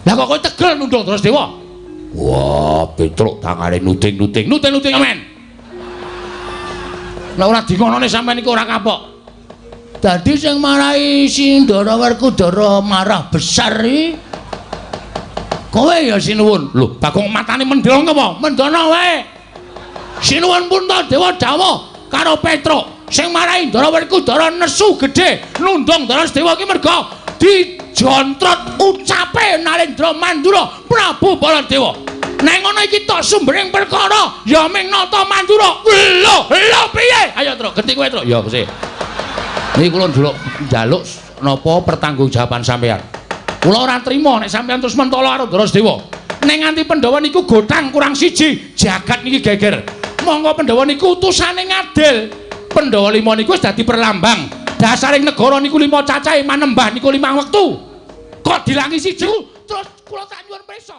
Lah kok kowe tegel nundung Ndara Sedewa? Wah, Petruk tangane nuding-nuding. Nuding-nuding men. Lah ora dingonone sampean iku ora kapok. Dadi sing marai si Ndara Werkudara marah besar iki kowe ya, sinuwun. Lho, Bagong matane mendong apa? Mendono wae. Sinuwun Puntadewa dawuh karo Petruk sing marai Ndara Werkudara nesu gedhe nundung Ndara Sedewa iki merga dijontrot ucape Narendra Mandura Prabu Baladewa. Nek ngono iki tok sumbering perkara ya ming Nata Mandura. Lho, lho piye? Ayo Truk, genti kowe Truk. Ya sih. Niki kula njaluk njaluk napa pertanggungjawaban sampean. Kula ora trima nek sampean terus mentolo karo Ndara Sedewa. Nek nganti Pandhawa niku gotang kurang siji, jagat niki geger. Monggo Pandhawa niku utusane ngadil. Pandhawa lima niku wis dadi perlambang. Dasaring negara niku lima cacahe, manembah niku limang wektu. Kok dilangi siji terus kula tak nyuwun prisa.